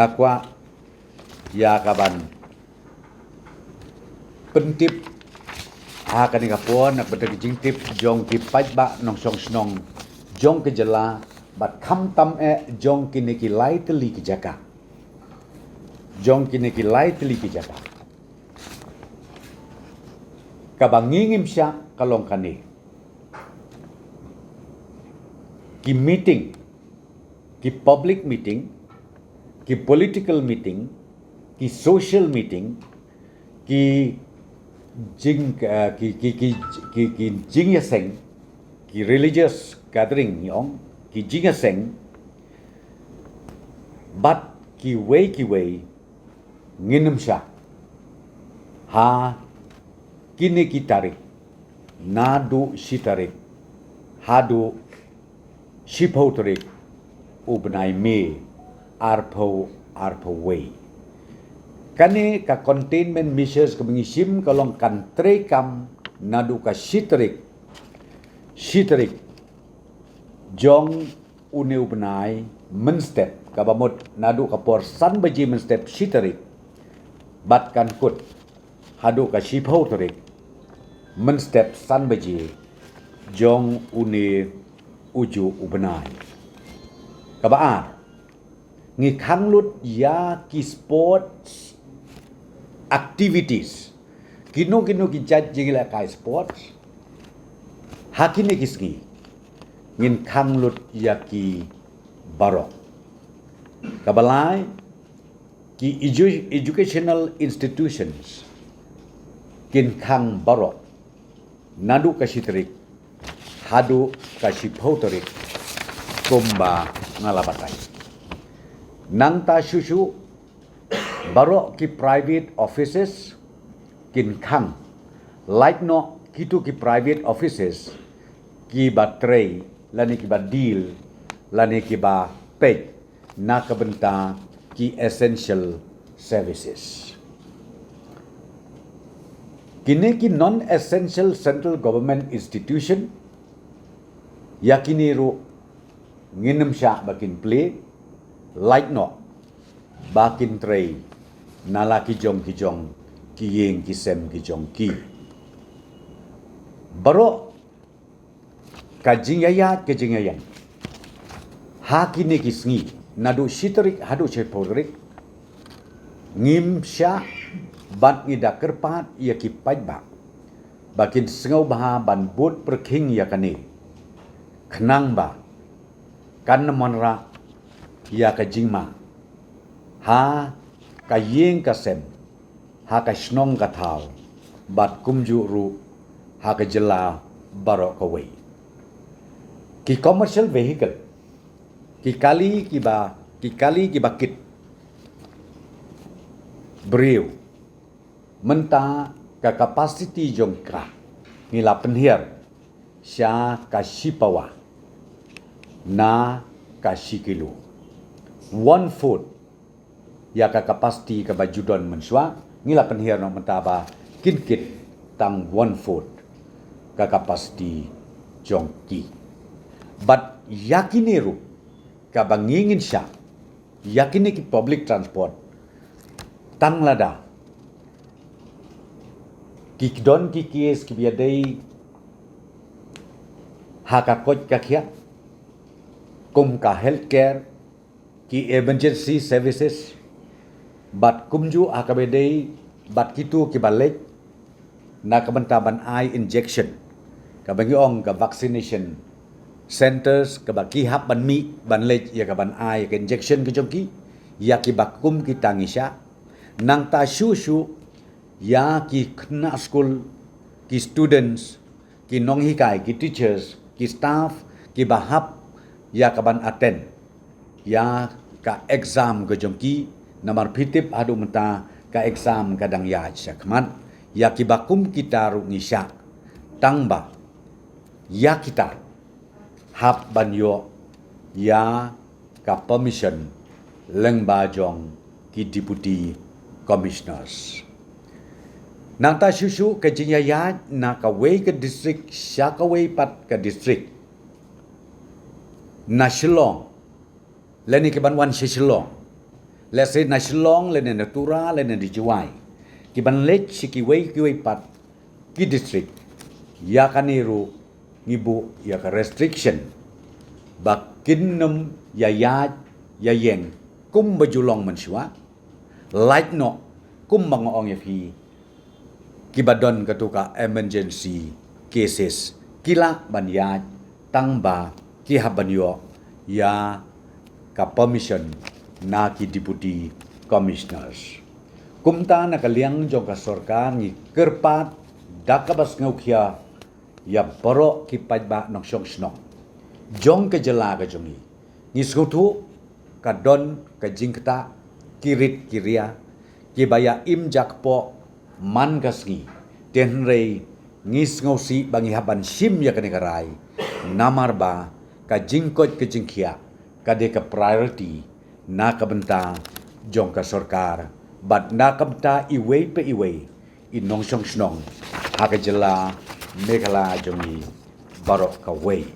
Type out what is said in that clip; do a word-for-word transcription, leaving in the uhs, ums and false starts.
Nga kwah ïa ka ban pyntip ha kane ka por na ka bynta ka jingtip jong ki paidbah nongshong shnong jong ka jylla bad khamtam eh jong kine ki lai tylli ki jaka. Jong kine ki lai tylli ki jaka. Kaba ngi ngim shah ka long kane. Ki meeting, ki public meeting, ki political meeting, ki social meeting, ki jing, eh, ki, ki, ki, ki, ki jingïaseng, ki religious gathering ïong, ki jingïaseng, bad kiwei kiwei ngin ym shah ha kine ki tarik, naduh shi tarik haduh shiphew tarik u bnai May arphew arphew wei. Kane ka containment measures kaba ngi shim ka long kan treikam naduh ka shi tarik, shi tarik jong une u bnai mynstep, kaba mut naduh ka por san baje mynstep shi tarik bad kan kut haduh ka shiphew tarik mynstep san baje jong une uju u bnai. Kaba ar, ngi khang lut ïa ki sports activities. Kino kino ki jait jingïalehkai sports ha kine ki sngi ngin khang lut ïa ki baroh. Kaba lai, ki edu-, educational institutions kin khang baroh naduh ka shi tarik haduh ka shiphew tarik kumba nga la batai. Nangta shuh shuh baroh ki private offices kin khang, lait noh kito ki private offices kiba trei lane kiba deal lane kiba peit na ka bynta ki essential services. Kine ki non essential central government institution, ïa kine ruh ngin ym shah ba kin plie, lait noh ba kin trei na la ki jong ki jong ki ïing ki sem ki jong ki. Baroh ka jingïaid ka jingïaid ha kine ki sngi naduh shi tarik haduh shiphew tarik ngim shah bad ngi da kyrpad ïa ki paidbah ba kin sngewbha ban bud pyrkhing ïa kane, khnang ba kan ym wanrah ïa ka jingma ha ka ïing ka sem, ha ka shnong ka thaw, bad kumjuh ruh ha ka jylla baroh kawei. Ki commercial vehicle, ki kali kiba, ki kali kiba kit briew, mynta ka capacity jong ka ngi la pynhiar sha ka shi pawa na ka shi kilo. One fourth ïa ka capacity kaba ju don mynshuwa, ngi la pynhiar noh mynta ba kin kit tang one fourth ka capacity jong ki. Bad ïa kine ruh kaba ngi ngin shah ïa kine ki public transport, tang lada ki don ki case kiba ïadei ha ka koit ka khiah, kum ka healthcare, ki emergency services, bad kumjuh ha kaba ïadei bad kito kiba leit na ka bynta ban ai injection, kaba ngi ong ka vaccination centres, kaba ki hap ban mih ban leit ïa ka ban ai ka injection ka jong ki ïa kiba kum kita ngi shah. Nangta shuh shuh ïa ki khynnah skul, ki students, ki nonghikai, ki teachers, ki staff kiba hap ïa ka ban attend ïa ka exam ka jong ki, namar phi tip haduh mynta ka exam ka dang ïaid shakhmat. Ïa kiba kum kita ruh ngi shah, tang ba ïa kita hap ban ïoh ïa ka permission lyngba jong ki deputy commissioners. Nangta shuh shuh ka jingïaid na kawei ka district sha kawei pat ka district na Shillong, lane ki ban wan sha Shillong, Let's say na Shillong lane na Tura lane na Jowai, ki ban leit sha kiwei kiwei pat ki district, ïa kane ruh ngi buh ïa ka restriction ba kin nym ïa ïaid ïa ïeng kumba ju long mynshuwa. Lait noh, kumba nga ong ïa phi, kiba don katu ka emergency cases ki lah ban ïaid tang ba ki hap ban ïoh ïa ka permission na ki deputy commissioners. Kumta na ka liang jong ka sorkar ngi kyrpad da kaba sngewkhia ïa baroh ki paidbah nongshong shnong jong ka jylla ka jong ngi. Ngi sngewthuh ka don ka jingktah ki rit ki ria kiba ïa im jakpoh man ka sngi. Te hynrei ngi sngewsih ba ngi hap ban shim ïa kane ka rai, namar ba ka jingkoit ka jingkhiah ka dei ka priority na ka bynta jong ka sorkar bad na ka bynta iwei pa iwei i nongshong shnong ha ka jylla Meghalaya jong ngi baroh kawei.